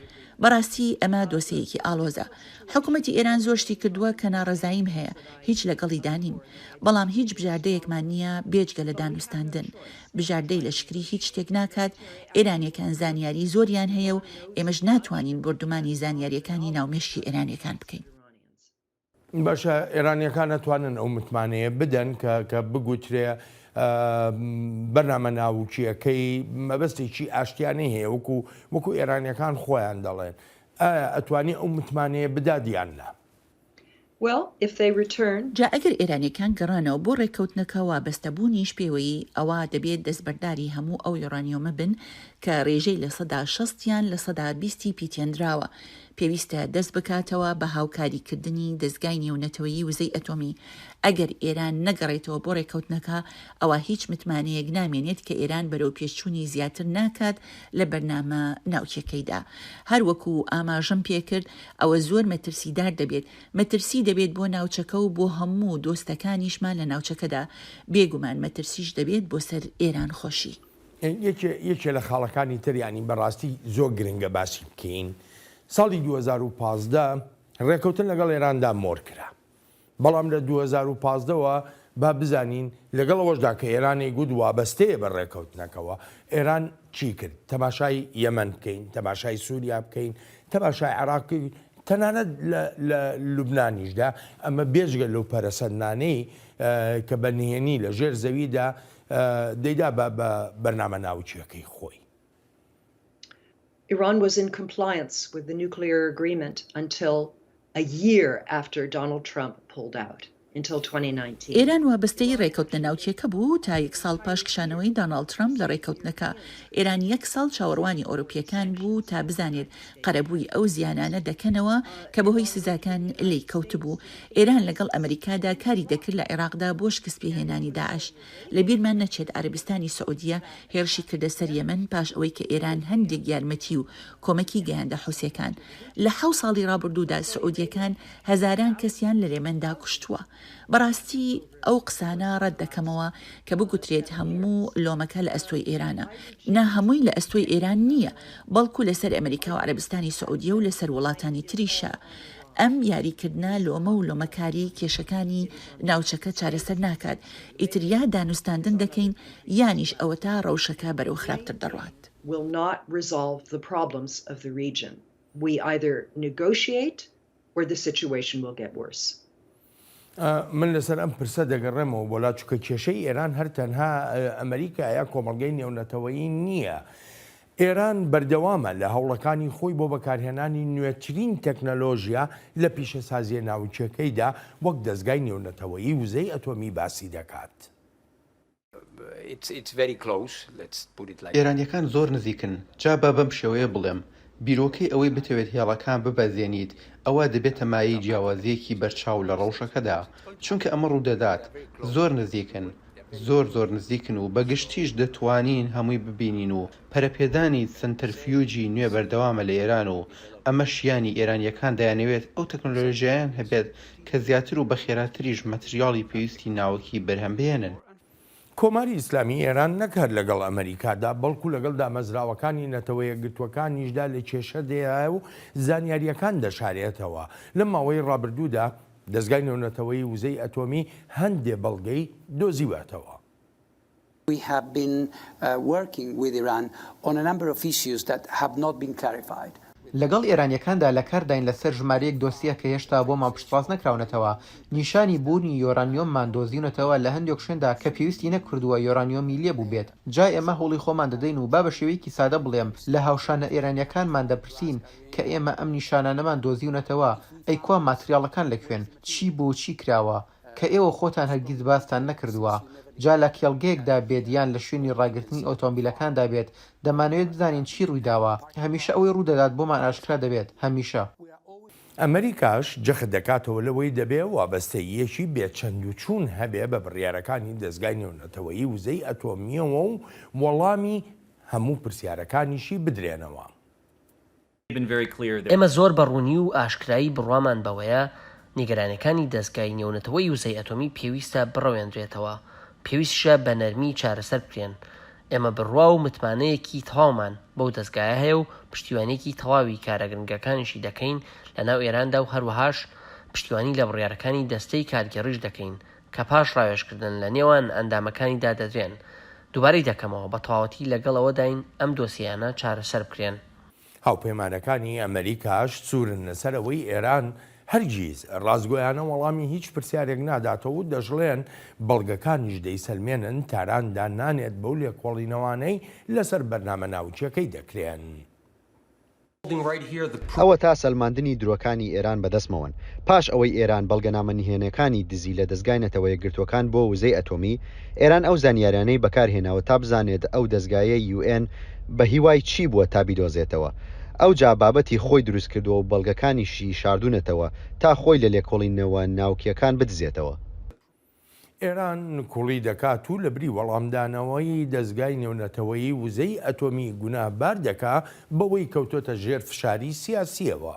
بەڕاستی ئەمە دۆسێیەکی ئاڵۆزە. حکومەتی ئێران زۆر شتی کردووە کە ناڕەزاییم هەیە، هیچ لەگەڵیدا نیم. بەڵام هیچ بژاردەیەکمان نییە بێجگە لە دانوستاندن. بژاردەی لەشکری هیچ شتێک ناکات، ئێرانییەکان زانیاریی زۆریان هەیە و ئێمەش ناتوانین بۆردومانی زانیارییەکانی ناو مێشکی ئێرانییەکان بکەین. باشە ئێرانیەکان ئەتوانن ئەو متمانەیە بدەن کە کە بگوترێ بەرنامە ناوکیەکەی مەبەستێکی ئاشتیانەی هەیە وەکو وەکو ئێرانیەکان خۆیان دەڵێن ئایا ئەتوانی ئەو متمانەیە بدات یان نا؟ Well, if they return. جا ئەگەر ئێرانیەکان گەڕانەوە بۆ ڕێککەوتنەکە وابەستەبوونیش پێوەی ئەوا دەبێت دەستبەرداری هەموو ئەو یۆرانیۆمە بن کە ڕێژەی 60% یان 20% ی پیتێندراوە پێویستە دەست بکاتەوە بە هاوکاریکردنی دەزگای نێونەتەوەیی وزەی ئەتۆمی، ئەگەر ئێران نەگەڕێتەوە بۆ ڕێککەوتنەکە ئەوا هیچ متمانەیەک نامێنێت کە ئێران بەرەو پێشچوونی زیاتر ناکات لە بەرنامە ناوکیەکەیدا. هەر وەکو ئاماژەم پێکرد ئەوە زۆر مەترسیدار دەبێت، مەترسی دەبێت بۆ ناوچەکە و بۆ هەموو دۆستەکانیشمان لە ناوچەکەدا، بێگومان مەترسیش دەبێت بۆ سەر ئێران خۆشی. یەکێ یەکێ لە خاڵەکانی تر یانی بەڕاستی زۆر گرنگە باسی بکەین ساڵی 2015 ڕێکەوتن لەگەڵ ئێراندا مۆر کرا بەڵام لە 2015 وە با بزانین لەگەڵ ئەوەشدا کە ئێران ئەیگوت وابەستەیە بە ڕێکەوتنەکەوە ئێران چی کرد تەماشای یەمەن بکەین تەماشای سووریا بکەین تەماشای عێراق بکەین تەنانەت لە لوبنانیشدا ئەمە بێجگە لەو پەرەسەندنانەی کە بە نهێنی لە ژێر زەویدا دەیدا بە بە بەرنامە ناوکییەکەی خۆی. Iran was in compliance with the nuclear agreement until a year after Donald Trump pulled out, until 2019. ئێران وابەستەی ڕێکەوتنە ناوکییەکە بوو تا یەک ساڵ پاش کشانەوەی داناڵد ترەمپ لە ڕێکەوتنەکە. ئێران یەک ساڵ چاوەڕوانی ئەوروپییەکان بوو تا بزانێت قەرەبووی ئەو زیانانە دەکەنەوە کە بەهۆی سزاکان لێی کەوتبوو. ئێران لەگەڵ ئەمریکادا کاری دەکرد لە عێراقدا بۆ شکستپێهێنانی داعش. لەبیرمان نەچێت عەرەبستانی سعودیە هێرشی کردە سەر یەمەن پاش ئەوەی کە ئێران هەندێک یارمەتی و کۆمەکی گەیاندە حوسیەکان. لە حەو ساڵی ڕابردوودا سعودیەکان هەزاران کەسیان لە لێمەندا کوشتووە. بەڕاستی ئەو قسانە ڕەت دەکەمەوە کە بگوترێت هەموو لۆمەکە لە ئەستۆی ئێرانە. نا هەمووی لە ئەستۆی ئێران نییە بەڵکو لەسەر ئەمریکا و عەرەبستانی سعودیە و لەسەر وڵاتانی تریشە. ئەم یاریکردنە لۆمە و لۆمەکاری کێشەکانی ناوچەکە چارەسەر ناکات، ئیتر یا دانوستاندن دەکەین یانیش ئەوەتا ڕەوشەکە بەرەو خراپتر دەڕوات. will not resolve the problems of the region. We either negotiate or the situation will get worse. من لەسەر ئەم پرسە دەگەڕێمەوە بۆ لا چونکە کێشەی ئێران هەر تەنها ئەمریکا یا کۆمەڵگەی نێونەتەوەیی نییە. ئێران بەردەوامە لە هەوڵەکانی خۆی بۆ بەکارهێنانی نوێترین تەکنەلۆژیا لە پیشەسازییە ناوکییەکەیدا، وەک دەزگای نێونەتەوەیی وزەی ئەتۆمی باسی دەکات. ئێرانییەکان زۆر نزیکن، جا با بەم شێوەیە بڵێم، بیرۆکەی ئەوەی بتەوێت هێڵەکان ببەزێنیت، ئەوا دەبێتە مایەی جیاوازییەکی بەرچاو لە ڕەوشەکەدا، چونکە ئەمە ڕوودەدات، زۆر نزیکن، زۆر زۆر نزیکن و بە گشتیش دەتوانین هەمووی ببینین و پەرەپێدانی سەنتەرفیوجی نوێ بەردەوامە لە ئێران و ئەمەش یانی ئێرانییەکان دەیانەوێت ئەو تەکنەلۆژیایەیان هەبێت کە زیاتر و بەخێراتریش مەتریاڵی پێویستی ناوەکی بەرهەم بهێنن. کۆماری ئیسلامیی ئێران نەک هەر لەگەڵ ئەمەریکادا، بەڵکو لەگەڵ دامەزراوەکانی نەتەوە یەکگرتووەکانیشدا لە کێشەدایە و زانیارییەکان دەشارێتەوە. لەم ماوەی ڕابردوودا دەزگای نێونەتەوەیی وزەی ئەتۆمی هەندێ بەڵگەی دۆزیوەتەوە. We have been working with Iran on a number of issues that have not been clarified. لەگەڵ ئێرانییەکاندا لە کارداین لەسەر ژمارەیەک دۆسیە کە هێشتا بۆمان پشتڕاست نەکراونەتەوە. نیشانی بوونی یۆرانیۆممان دۆزیونەتەوە لە هەندێک شوێندا کە پێویستی نەکردووە یۆرانیۆمی لێ بووبێت. جا ئێمە هەوڵی خۆمان دەدەین و با بە شێوەیەکی سادە بڵێم لە هاوشانە ئێرانییەکانمان دەپرسین کە ئێمە ئەم نیشانانەمان دۆزیونەتەوە، ئەی کوا ماتریاڵەکان لە کوێن؟ چی بوو و چی کراوە؟ کە ئێوە خۆتان هەرگیز باستان نەکردووە، جا لە کێڵگەیەکدا بێت یان لە شوێنی ڕاگرتنی ئۆتۆمبیلەکاندا بێت، دەمانەوێت بزانین چی ڕوویداوە، هەمیشە ئەوەی ڕوودەدات بۆمان ئاشکرا دەبێت، هەمیشە. ئەمریکاش جەخت دەکاتەوە لەوەی دەبێ وابەستەییەکی بێ چەند و چوون هەبێ بە بڕیارەکانی دەزگای نێونەتەوەیی وزەی ئەتۆمییەوە و وەڵامی هەموو پرسیارەکانیشی بدرێنەوە. ئێمە زۆر بە ڕوونی و ئاشکرایی بڕوامان بەوەیە نیگەرانیەکانی دەزگای نێونەتەوەی وزەی ئەتۆمی پێویستە بڕەوێنرێتەوە، پێویستیشە بە نەرمی چارەسەر بکرێن. ئێمە بڕوا و متمانەیەکی تەواومان بەو دەزگایە هەیە و پشتیوانیەکی تەواوی کارە گرنگەکانیشی دەکەین لە ناو ئێراندا و هەروەهاش پشتیوانی لە بڕیارەکانی دەستەی کارگێڕیش دەکەین کە پاش ڕاوێژکردن لە نێوان ئەندامەکانیدا دەدرێن. دووبارەی دەکەمەوە بە تەواوەتی لەگەڵ ئەوەداین ئەم دۆسیەیانە چارەسەر بکرێن. هاوپەیمانەکانی ئەمەریکاش سوورن لەسەر ئەوەی ئێران هەرگیز ڕاستگۆیانە وەڵامی هیچ پرسیارێک ناداتەوە و دەشڵێن بەڵگەکانیش دەیسەلمێنن تاران دان نانێت بەو لێکۆڵینەوانەی لەسەر بەرنامە ناوکییەکەی دەکرێن. ئەوەتا سەلماندنی درۆکانی ئێران بەدەستمەوەن. پاش ئەوەی ئێران بەڵگەنامە نهێنێکانی دزی لە دەزگای نەتەوەیەکگرتووەکان بۆ وزەی ئەتۆمی، ئێران ئەو زانیاریانەی بەکارهێناوە تا بزانێت ئەو دەزگایەی یوئێن بە هیوای چی بووە تا بیدۆزێتەوە. ئەوجا بابەتی خۆی دروستکردووە و بەڵگەکانیشی شاردوونەتەوە تا خۆی لە لێکۆڵینەوە ناوکییەکان بدزێتەوە. ئێران نکوڵی دەکات و لەبری وەڵامدانەوەی دەزگای نێونەتەوەیی وزەی ئەتۆمی گوناهبار دەکا بەوەی کەوتۆتە ژێر فشاری سیاسییەوە.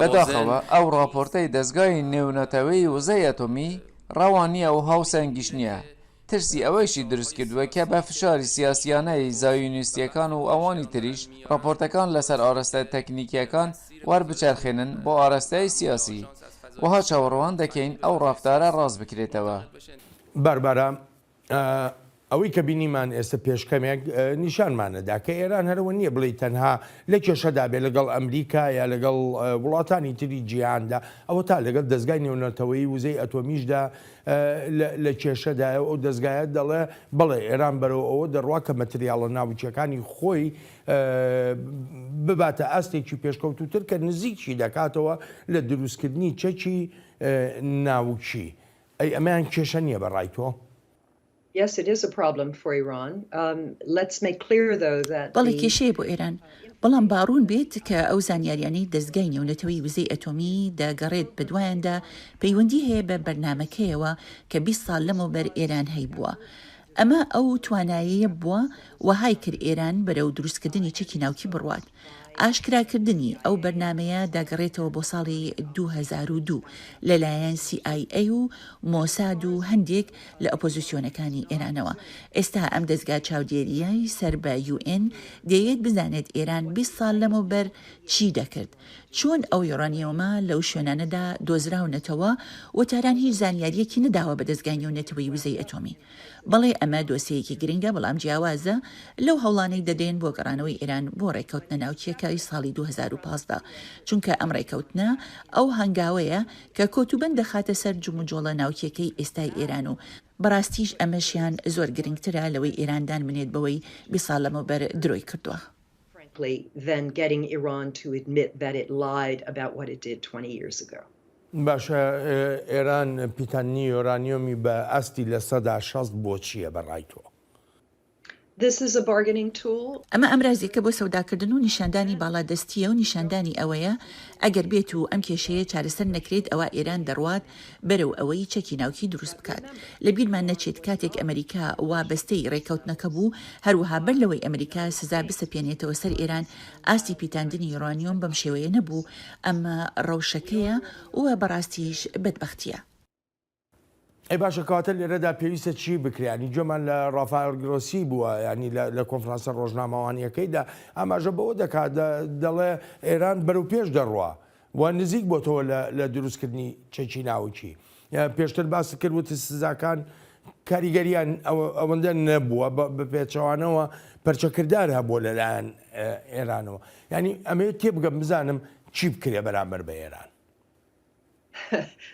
بەداخەوە ئەو ڕاپۆرتەی دەزگای نێونەتەوەیی وزەی ئەتۆمی ڕەوا نییە و هاوسەنگیش نییە، ترسی ئەوەیشی دروست کردووە کە بە فشاری سیاسییانەی زایۆنیستییەکان و ئەوانی تریش ڕاپۆرتەکان لەسەر ئاراستە تەکنیکییەکان وەربچەرخێنن بۆ ئاراستەی سیاسی. وەها چاوەڕوان دەکەین ئەو ڕەفتارە ڕاست بکرێتەوە. باربارا، ئەوەی کە بینیمان ئێستا پێش کەمێک نیشانمانەدا کە ئێران هەرەوە نییە بڵێی تەنها لە کێشەدا بێ لەگەڵ ئەمریکا یا لەگەڵ وڵاتانی تری جیهاندا، ئەوەتا لەگەڵ دەزگای نێونەتەوەیی وزەی ئەتۆمیشدا لە کێشەدایە و ئەو دەزگایە دەڵێ بەڵێ ئێران بەرەو ئەوە دەڕوا کە مەتریاڵە ناوکییەکانی خۆی بباتە ئاستێکی پێشکەوتووتر کە نزیکی دەکاتەوە لە دروستکردنی چەکی ناوکی. ئەی ئەمەیان کێشە نییە بە ڕای تۆ؟ Yes, it is a problem for Iran. Um, let's make clear though that بەڵێ کێشەیە بۆ ئێران، بەڵام با ڕوون بێت کە ئەو زانیاریانەی دەزگای نێونەتەوەی وزەی ئەتۆمی دەگەڕێت بەدوایاندا پەیوەندی هەیە بە بەرنامەکەیەوە کە 20 ساڵ لەمەوبەر ئێران هەیبووە. ئەمە ئەو توانایەیە بووە وەهای کرد ئێران بەرەو دروستکردنی چەکی ناوکی بڕوات. ئاشکراکردنی ئەو بەرنامەیە دەگەڕێتەوە بۆ ساڵی 2002 لەلایەن سی ئای ئەی و مۆساد و هەندێک لە ئۆپۆزیسیۆنەکانی ئێرانەوە. ئێستا ئەم دەزگا چاودێرییەی سەر بە یو ئێن دەیەوێت بزانێت ئێران 20 ساڵ لەمەوبەر چی دەکرد، چۆن ئەو یۆرانیۆمە لەو شوێنانەدا دۆزراونەتەوە و تاران هیچ زانیارییەکی نەداوە بە دەزگای نێونەتەوەیی وزەی ئەتۆمی. بەڵێ ئەمە دۆسێیەکی گرنگە، بەڵام جیاوازە لەو هەوڵانەی دەدرێن بۆ گەڕانەوەی ئێران بۆ ڕێککەوتنە ناوکییەکەی ساڵی 2015، چونکە ئەم ڕێککەوتنە ئەو هەنگاوەیە کە کۆتوبەند دەخاتە سەر جموجۆڵە ناوکییەکەی ئێستای ئێران و بەڕاستیش ئەمەشیان زۆر گرنگترە لەوەی ئێران دان بنێت بەوەی 20 ساڵ لەمەوبەر درۆی کردووە. frankly than getting Iran to admit that it lied about what it did 20 years ago. باشە ئێران پیتاندنی یۆرانیۆمی بە ئاستی 60% بۆ چییە بە ڕای تۆ؟ This is a bargaining tool. ئەمە ئامرازێکە بۆ سەوداکردن و نیشاندانی باڵادەستییە و نیشاندانی ئەوەیە ئەگەر بێت و ئەم کێشەیە چارەسەر نەکرێت ئەوا ئێران دەڕوات بەرەو ئەوەی چەکی ناوکی دروست بکات. لە بیرمان نەچێت کاتێک ئەمریکا وابەستەی رێککەوتنەکە بوو، هەروەها بەر لەوەی ئەمریکا سزا بسەپێنێتەوە سەر ئێران، ئاستی پیتاندنی یۆرانیۆم بەم شێوەیە نەبوو، ئەمە رەوشەکەیە و بەڕاستیش بەدبەختییە. ئەی باشە کەواتە لێرەدا پێویستە چی بکرێ؟ یانی گوێمان لە ڕافائێل گرۆسی بووە یانی لە کۆنفرانسە ڕۆژنامەوانییەکەیدا ئاماژە بەوە دەکات دەڵێ ئێران بەرەو پێش دەڕوا و نزیک بۆتەوە لە دروستکردنی چەکی ناوکی. پێشتر باست کرد وتت سزاکان کاریگەریان ئەوەندە نەبووە بە پێچەوانەوە پەرچەکردار هەبووە لەلایەن ئێرانەوە. یانی ئەمەوێت تێبگەم بزانم چی بکرێ بەرامبەر بە ئێران.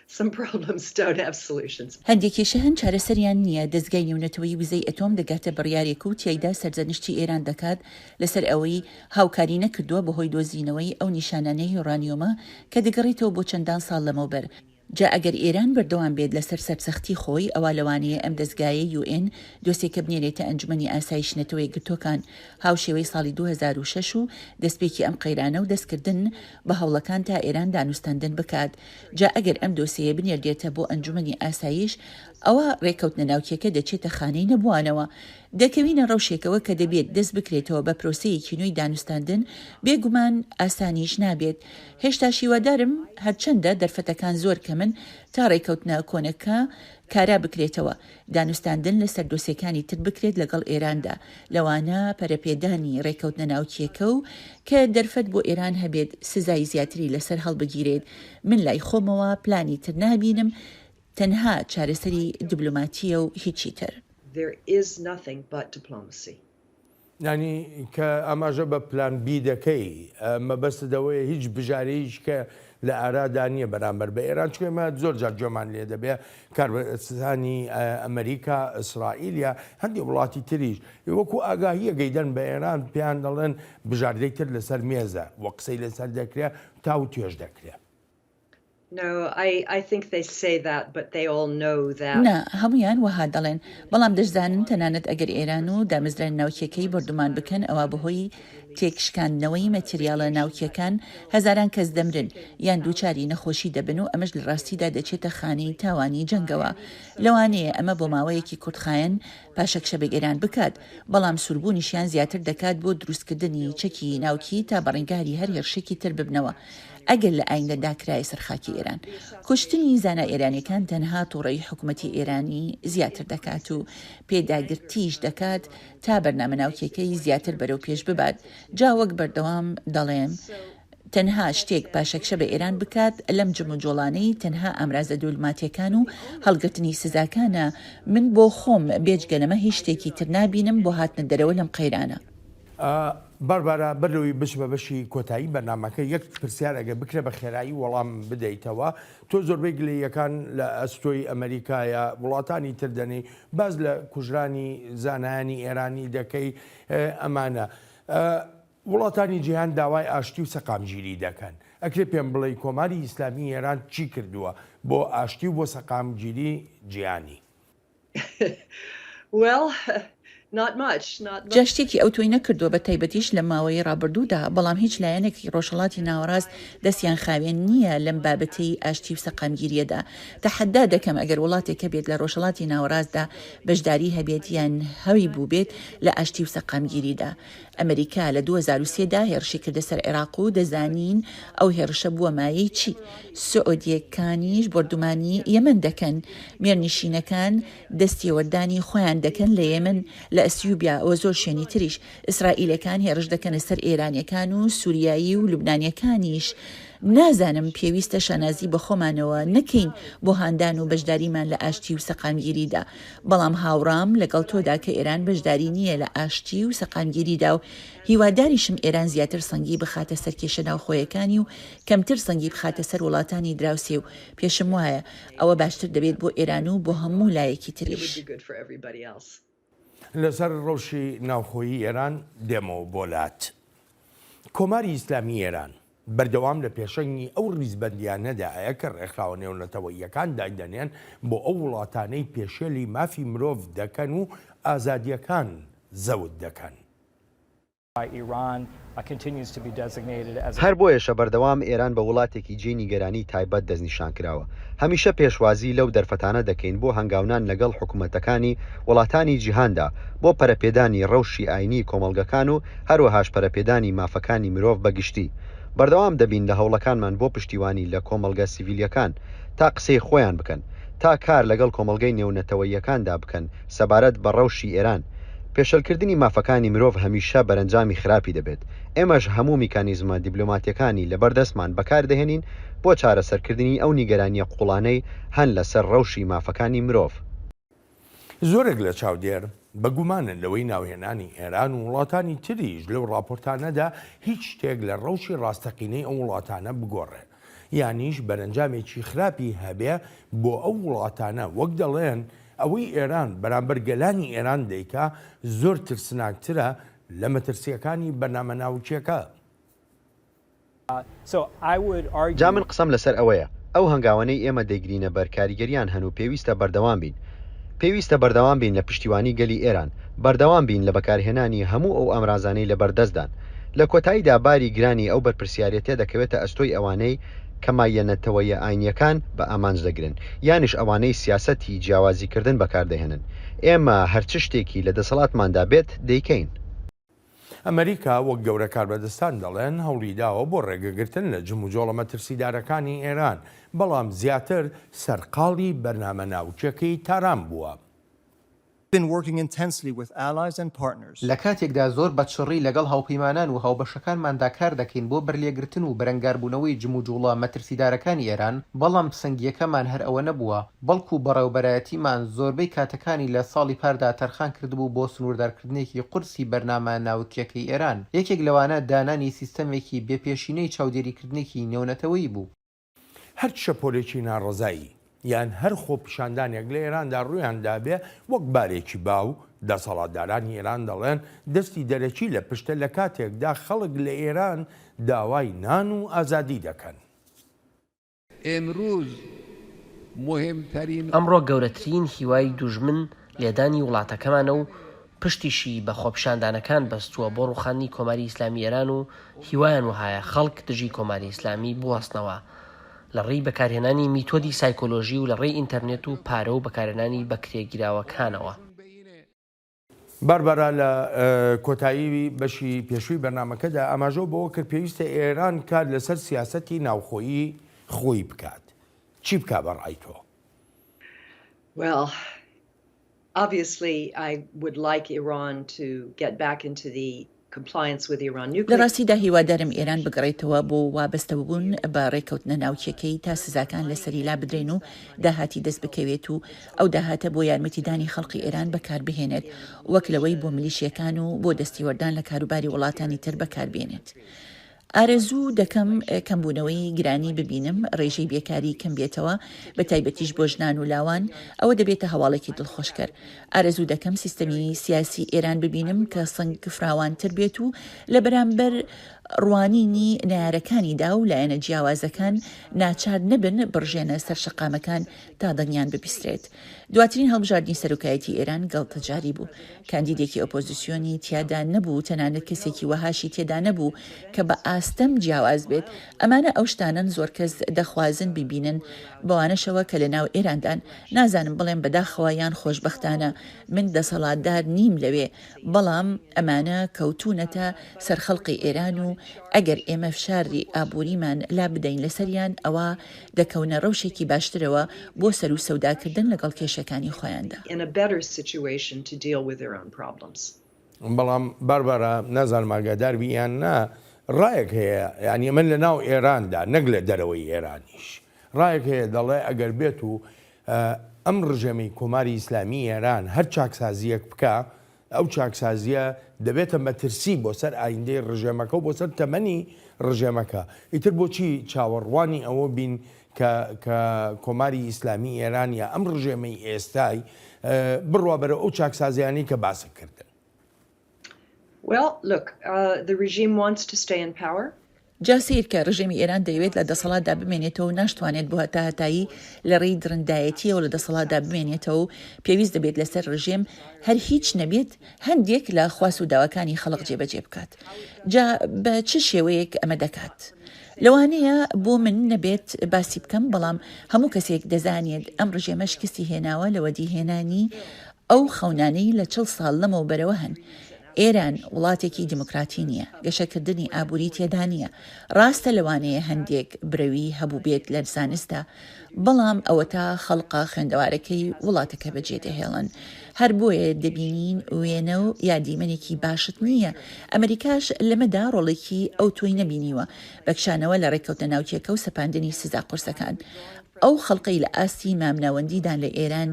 Some problems don't have solutions. هەندێک کێشە هەن چارەسەریان نییە، دەزگای نێونەتەوەیی وزەی ئەتۆم دەگاتە بڕیارێک و تیایدا سەرزەنشتی ئێران دەکات لەسەر ئەوەی هاوکاری نەکردووە بەهۆی دۆزینەوەی ئەو نیشانانەی یۆرانیۆمە کە دەگەڕێتەوە بۆ چەندان ساڵ لەمەوبەر، جا ئەگەر ئێران بەردەوام بێت لەسەر سەرسەختی خۆی ئەوا لەوانەیە ئەم دەزگایەی یو ئێن دۆسێکە بنێرێتە ئەنجومەنی ئاسایشی نەتەوەیەکگرتووەکان هاوشێوەی ساڵی 2006 و دەستپێکی ئەم قەیرانە و دەستکردن بە هەوڵەکان تا ئێران دانوستاندن بکات جا ئەگەر ئەم دۆسێیە بنێردرێتە بۆ ئەنجومەنی ئاسایش ئەوا ڕێککەوتنە ناوکیەکە دەچێتە خانەی نەبووانەوە دەکەوینە ڕەوشێکەوە کە دەبێت دەست بکرێتەوە بە پرۆسەیەکی نوێی دانوستاندن بێگومان ئاسانیش نابێت هێشتاش هیوادارم هەرچەندە دەرفەتەکان زۆر کەمن تا ڕێککەوتنە کۆنەکە کارا بکرێتەوە دانوستاندن لەسەر دۆسێکانی تر بکرێت لەگەڵ ئێراندا، لەوانە پەرەپێدانی ڕێککەوتنە ناوکییەکە و کە دەرفەت بۆ ئێران هەبێت سزای زیاتری لەسەر هەڵبگیرێت، من لای خۆمەوە پلانی تر نابینم تەنها چارەسەری دبلۆماتییە و هیچی تر. There is nothing but diplomacy. یانی کە ئاماژە بە پلان بی دەکەی مەبەستت ئەوەیە هیچ بژارەیەکی کە لە ئارادا نییە بەرامبەر بە ئێران چونکە ئێمە زۆر جار گوێمان لێ دەبێ کاربەدەستانی ئەمریکا ئیسرائیل یا هەندێک وڵاتی تریش وەکو ئاگاهیە گەیدەن بە ئێران پێیان دەڵێن بژاردەی تر لەسەر مێزە و قسەی لەسەر دەکرێ تاوتوێژ دەکرێ. نا، هەموویان وەها دەڵێن، بەڵام دەشزانن تەنانەت ئەگەر ئێران و دامەزراوە ناوکییەکەی بۆردومان بکەن ئەوا بەهۆی تێکشکاندنەوەی مەتریاڵە ناوکییەکان هەزاران کەس دەمرن یان دووچاری نەخۆشی دەبن و ئەمەش لە ڕاستیدا دەچێتە خانەی تاوانی جەنگەوە. لەوانەیە ئەمە بۆ ماوەیەکی کورتخایەن پاشەکشە بە ئێران بکات، بەڵام سووربوونیشیان زیاتر دەکات بۆ دروستکردنی چەکی ناوکی تا بەڕنگاری هەر هێرشێکی تر ببنەوە. ئەگەر لە ئایندەدا کرایە سەر خاکی ئێران. کوشتنی زانا ئێرانیەکان تەنها توڕەیی حکومەتی ئێرانی زیاتر دەکات و پێداگرتیش دەکات تا بەرنامە ناوکیەکەی زیاتر بەرەو پێش ببات. جا وەک بەردەوام دەڵێم تەنها شتێک پاشەکشە بە ئێران بکات لەم جموجۆڵانەی تەنها ئامرازە دولماتیەکان و هەڵگرتنی سزاکانە، من بۆ خۆم بێجگە لەمە هیچ شتێکی تر نابینم بۆ هاتنە دەرەوە لەم قەیرانە. باربارا بەر لەوەی بچمە بەشی کۆتایی بەرنامەکە یەک پرسیار ئەگەر بکرێ بە خێرایی وەڵام بدەیتەوە تۆ زۆربەی گلەییەکان لە ئەستۆی ئەمەریکایە وڵاتانی تر دەنێی باس لە کوژرانی زانایانی ئێرانی دەکەی ئەمانە وڵاتانی جیهان داوای ئاشتی و سەقامگیری دەکەن ئەکرێ پێم بڵێی کۆماری ئیسلامی ئێران چی کردووە بۆ ئاشتی و بۆ سەقامگیری جیهانی؟ جا شتێکی ئەوتۆی نەکردووە بە تایبەتیش لەم ماوەیەی ڕابردوودا، بەڵام هیچ لایەنێکی ڕۆژهەڵاتی ناوەڕاست دەستیان خاوێن نییە لەم بابەتەی ئاشتی و سەقامگیرییەدا. تەحەدا دەکەم ئەگەر وڵاتێک هەبێت لە ڕۆژهەڵاتی ناوەڕاستدا بەشداری هەبێت یان هەیبووبێت لە ئاشتی و سەقامگیریدا. ئەمریکا لە 2003 دا هێڕشی کردە سەر عێراق و دەزانین ئەو هێڕشە بووە مایەی چی. سعودیەکانیش بۆردومانی یەمەن دەکەن. میرنشینەکان دەستێوەردانی خۆیان دەکەن لە یەمەن، لە ئەسیوبیا و زۆر شوێنی تریش. ئیسرائیلەکان هێڕش دەکەنە سەر ئێرانیەکان و سوریایی و لوبنانیەکانیش. نازانم پێویستە شانازی بە خۆمانەوە نەکەین بۆ هاندان و بەشداریمان لە ئاشتی و سەقامگیریدا. بەڵام هاوڕام لەگەڵ تۆدا کە ئێران بەشداری نییە لە ئاشتی و سەقامگیریدا و هیواداریشم ئێران زیاتر سەنگی بخاتە سەر کێشە ناوخۆیەکانی و کەمتر سەنگی بخاتە سەر وڵاتانی دراوسێ و پێشم وایە ئەوە باشتر دەبێت بۆ ئێران و بۆ هەموو لایەکی تریش. لەسەر ڕەوشی ناوخۆیی ئێران دێمەوە بۆ لات. کۆماری ئیسلامی ئێران بەردەوام لە پێشەنگی ئەو ڕیزبەندییانەدایە کە ڕێکخراوە نێونەتەوەییەکان دایدەنێن بۆ ئەو وڵاتانەی پێشێلی مافی مرۆڤ دەکەن و ئازادییەکان زەوت دەکەن. هەر بۆیەشە بەردەوام ئێران بە وڵاتێکی جێی نیگەرانیی تایبەت دەستنیشان کراوە. هەمیشە پێشوازی لەو دەرفەتانە دەکەین بۆ هەنگاونان لەگەڵ حکومەتەکانی وڵاتانی جیهاندا بۆ پەرەپێدانی ڕەوشی ئاینیی کۆمەڵگەکان و هەروەهاش پەرەپێدانی مافەکانی مرۆڤ بە گشتی. بەردەوام دەبین لە هەوڵەکانمان بۆ پشتیوانی لە کۆمەڵگە سیڤیلییەکان تا قسەی خۆیان بکەن، تا کار لەگەڵ کۆمەڵگەی نێونەتەوەییەکاندا بکەن سەبارەت بە ڕەوشی ئێران. پێشێلکردنی مافەکانی مرۆڤ هەمیشە بەرەنجامی خراپی دەبێت. ئێمەش هەموو میکانیزمە دیبلۆماتییەکانی لەبەر دەستمان بەکار دەهێنین بۆ چارەسەرکردنی ئەو نیگەرانییە قووڵانەی هەن لەسەر ڕەوشی مافەکانی مرۆڤ. زۆرێک لە چاودێر بە گومانن لەوەی ناوهێنانی ئێران و وڵاتانی تریش لەو ڕاپۆرتانەدا هیچ شتێک لە ڕەوشی ڕاستەقینەی ئەو وڵاتانە بگۆڕێ یانیش بەرەنجامێکی خراپی هەبێ بۆ ئەو وڵاتانە وەک دەڵێن ئەوەی ئێران بەرامبەر گەلانی ئێران دەیکا زۆر ترسناکترە لە مەترسییەکانی بەرنامە ناوکییەکە. جا من قسەم لەسەر ئەوەیە، ئەو هەنگاوانەی ئێمە دەیگرینە بەر کاریگەریان هەن و پێویستە بەردەوام بین. پێویستە بەردەوام بین لە پشتیوانی گەلی ئێران، بەردەوام بین لە بەکارهێنانی هەموو ئەو ئامرازانەی لەبەردەستدان. لە کۆتاییدا باری گرانی ئەو بەرپرسیارێتیە دەکەوێتە ئەستۆی ئەوانەی کە مایە نەتەوەیە ئاینییەکان بە ئامانج دەگرن، یانیش ئەوانەی سیاسەتی جیاوازیکردن بەکاردەهێنن. ئێمە هەرچ شتێکی لە دەسەڵاتماندا بێت دەیکەین. ئەمەریکا وەک گەورە کاربەدەستان دەڵێن هەوڵی داوە بۆ ڕێگەگرتن لە جموجۆڵە مەترسیدارەکانی ئێران، بەڵام زیاتر سەرقاڵی بەرنامە ناوکیەکەی تاران بووە. Been working intensely with allies and partners. لە کاتێکدا زۆر بە چڕی لەگەڵ هاوپەیمانان و هاوبەشەکانماندا کار دەکەین بۆ بەرلێگرتن و بەرەنگاربوونەوەی جموجوڵە مەترسیدارەکانی ئێران، بەڵام سەنگییەکەمان هەر ئەوە نەبووە، بەڵکو بەڕێوەبەرایەتیمان زۆربەی کاتەکانی لە ساڵی پاردا تەرخان کردبوو بۆ سنووردارکردنێکی قورسی بەرنامە ناوکییەکەی ئێران، یەکێک لەوانە دانانی سیستەمێکی بێ پێشینەی چاودێریکردنێکی نێونەتەوەیی بوو. هەر شەپۆلێکی ناڕەزایی یان هەر خۆپیشاندانێک لە ئێراندا ڕوویان دابێ، وەک بارێکی باو، دەسەڵاتدارانی ئێران دەڵێن دەستی دەرەکی لە پشتە لە کاتێکدا خەڵک لە ئێران داوای نان و ئازادی دەکەن. امروز مهمترین. ئەمڕۆ گەورەترین هیوای دوژمن لێدانی وڵاتەکەمانە و پشتیشی بە خۆپیشاندانەکان بەستووە بۆ ڕووخاندنی کۆماری ئیسلامی ئێران و هیوایان وەهایە خەڵک دژی کۆماری ئیسلامی بوەستنەوە لە ڕێی بەکارهێنانی میتۆدی سایکۆلۆژی و لە ڕێی ئینتەرنێت و پارە و بەکارهێنانی بەکرێگیراوەکانەوە. باربارا لە کۆتایی بەشی پێشووی بەرنامەکەدا ئاماژەو بەوە کرد پێویستە ئێران کار لەسەر سیاسەتی ناوخۆیی خۆی بکات. چی بکا بە ڕای تۆ؟ Well, obviously I would like Iran to get back into the compliance with Iran nuclear. لە ڕاستیدا هیوادارم ئێران بگەڕێتەوە بۆ وابەستەبوون بە ڕێککەوتنە ناوکیەکەی تا سزاکان لەسەری لابدرێن و داهاتی دەست بکەوێت و ئەو داهاتە بۆ یارمەتیدانی خەڵقی ئێران بەکاربهێنێت وەک لەوەی بۆ ملیشیەکان و بۆ دەستیوەردان لە کاروباری وڵاتانی تر بەکاربێنێت. ئارەزوو دەکەم کەمبوونەوەی گرانی ببینم، ڕێژەی بێکاری کەم بێتەوە، بەتایبەتیش بۆ ژنان و لاوان، ئەوە دەبێتە هەواڵێکی دڵخۆشکەر. ئارەزوو دەکەم سیستەمی سیاسی ئێران ببینم کە سنگ فراوانتر بێت و لە بەرامبەر ڕوانینی نەیارەکانیدا و لایەنە جیاوازەکان ناچار نەبن بڕژێنە سەر شەقامەکان تا دەنگیان ببیسترێت. دواترین هەڵبژاردنی سەرۆکایەتی ئێران گاڵتەجاری بوو. کاندیدێکی ئۆپۆزیسیۆنی تیادا نەبوو و تەنانەت کەسێکی وەهاشی تێدا نەبوو کە بە ئاستەم جیاواز بێت. ئەمانە ئەو شتانەن زۆرکەس دەخوازن بیبینن، بەوانەشەوە کە لەناو ئێراندان. نازانم بڵێم بەداخەوە یان خۆشبەختانە من دەسەڵاتدار نیم لەوێ، بەڵام ئەمانە کەوتوونەتە سەر خەڵقی ئێران و ئەگەر ئێمە فشاری ئابووریمان لابدەین لەسەریان ئەوا دەکەونە ڕەوشێکی باشترەوە بۆ سەروسەوداکردن لەگەڵ کێشەکانی خۆیاندا. in a better situation to deal with their own problems. بەڵام باربارا نازانم ئاگادار بی یان نا ڕایەک هەیە یانی ئەمە لە ناو ئێراندا نەک لە دەرەوەی ئێرانیش ڕایەک هەیە دەڵێ ئەگەر بێت و ئەم ڕژێمی کۆماری ئیسلامی ئێران هەر چاکسازیەک بکا ئەو چاکسازیە دەبێتە مەترسی بۆ سەر ئایندەی ڕژێمەکە و بۆ سەر تەمەنی ڕژێمەکە. ئیتر بۆچی چاوەڕوانی ئەوە بین کە کە کۆماری ئیسلامی ئێران یا ئەم ڕژێمەی ئێستای بڕوا بەرەو ئەو چاکسازیانەی کە باست کردن؟ Well, look, uh, the regime wants to stay in power. جا سەیرکە، ڕژێمی ئێران دەیەوێت لە دەسەڵاتدا بمێنێتەوە و ناشتوانێت بۆ هەتاهەتایی لە ڕێی دڕندایەتییەوە لە دەسەڵاتدا بمێنێتەوە و پێویست دەبێت لەسەر ڕژێم هەر هیچ نەبێت هەندێک لە خواست و داواکانی خەڵک جێبەجێ بکات. جا بە چ شێوەیەک ئەمە دەکات؟ لەوانەیە بۆ من نەبێت باسی بکەم، بەڵام هەموو کەسێک دەزانێت ئەم ڕژێمە شکستی هێناوە لە وەدیهێنانی ئەو خەونانەی لە چڵ ساڵ لەمەوبەرەوە هەن. ئێران وڵاتێکی دیموکراتی نییە، گەشەکردنی ئابووری تێدا نییە، ڕاستە لەوانەیە هەندێک برەوی هەبووبێت لە زانستدا، بەڵام ئەوەتا خەڵقە خوێندەوارەکەی وڵاتەکە بەجێدەهێڵن. هەر بۆیە دەبینین وێنە و یا دیمەنێکی باشت نییە. ئەمەریکاش لەمەدا ڕۆڵێکی ئەوتۆی نەبینیوە بە کشانەوە لە ڕێککەوتنە ناوکییەکە و سەپاندنی سزا قورسەکان. ئەو خەڵقەی لە ئاستی مامناوەندیدان لە ئێران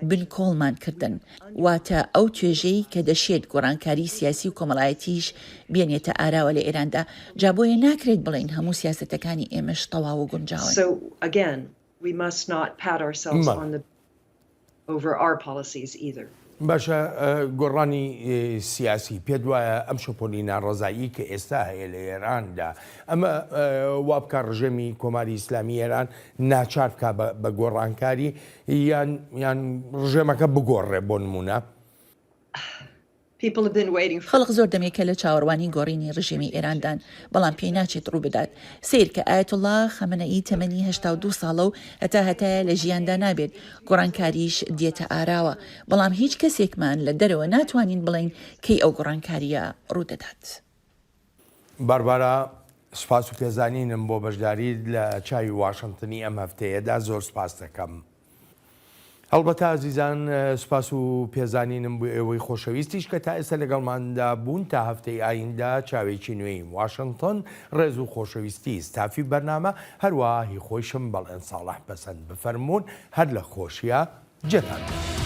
بنکۆڵمان کردن، واتە ئەو توێژەی کە دەشێت گۆڕانکاری سیاسی و کۆمەڵایەتیش بێنێتە ئاراوە لە ئێراندا، جا بۆیە ناکرێت بڵێین هەموو سیاسەتەکانی ئێمەش تەواو و گونجاون. So again we must not pat ourselves on the over our policies either. باشە گۆڕانی سیاسی پێت وایە ئەم شەپۆلی ناڕەزایی کە ئێستا هەیە لە ئێراندا ئەمە وا بکا ڕژێمی کۆماری ئیسلامی ئێران ناچار بکا بە گۆڕانکاری یان یان ڕژێمەکە بگۆڕێ بۆ نمونە؟ خەڵک زۆر دەمێکە لە چاوەڕوانی گۆڕینی ڕژێمی ئێراندان، بەڵام پێی ناچێت ڕووبدات. سەیرکە ئایەتوڵڵا خامنەئی تەمەنی 82 ساڵە و هەتا هەتایە لە ژیاندا نابێت، گۆڕانکاریش دێتە ئاراوە، بەڵام هیچ کەسێکمان لە دەرەوە ناتوانین بڵێین کەی ئەو گۆڕانکارییە ڕوودەدات. باربارا، سوپاس و پێزانینم بۆ بەشداریت لە چاوی واشنتنی ئەم هەفتەیەدا، زۆر سوپاست دەکەم. هەڵبەتە ئازیزان سوپاس و پێزانینم بۆ ئێوەی خۆشەویستیش کە تا ئێستا لەگەڵماندا بوون تا هەفتەی ئایندە چاوێکی نوێی واشنتۆن ڕێز و خۆشەویستی ستافی بەرنامە هەروەها هی خۆیشم بەڵێن ساڵح پەسەند بفەرموون هەر لە خۆشیا جێتان بێت.